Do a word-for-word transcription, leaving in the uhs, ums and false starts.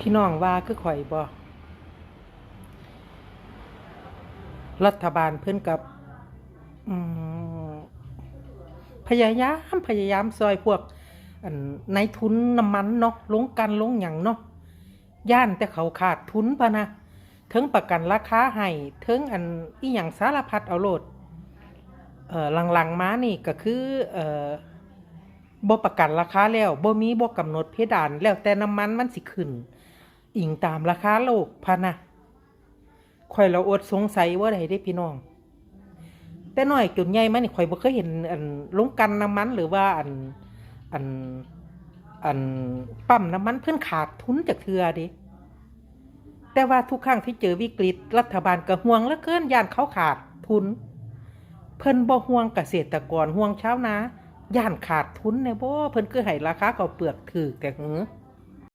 พี่น้องว่าคือข่อยบ่ รัฐบาลเพิ่นกับ อืม พยายามพยายามซอยพวก อันนายทุนน้ำมันเนาะ โรงกลั่นโรงหยังเนาะ ย้านแต่เขาขาดทุนพะนะ เทิงประกันราคาให้ เทิงอันอีหยังสารพัดเอาโลด เอ่อ หลังๆมานี่ก็คือ เอ่อ บ่ประกันราคาแล้ว บ่มี บ่กำหนดเพดาน แล้วแต่น้ำมันมันสิขึ้น อิงตามราคาโลกพะนะ ข่อยละอดสงสัยบ่ได้เด้พี่น้อง แต่น้อยจนใหญ่มานี่ข่อยบ่เคยเห็นอันโรงกลั่นน้ำมัน หรือว่าอัน อัน อันปั๊มน้ำมันเพิ่นขาดทุนจักเทื่อเด้ แต่ว่าทุกครั้งที่เจอวิกฤต รัฐบาลก็ห่วงเหลือเกิน ย้านเขาขาดทุน เพิ่นบ่ห่วงเกษตรกร ห่วงชาวนา ย้านขาดทุนแหน่บ่ เพิ่นคือให้ราคาข้าวเปลือกถูกแต่หือ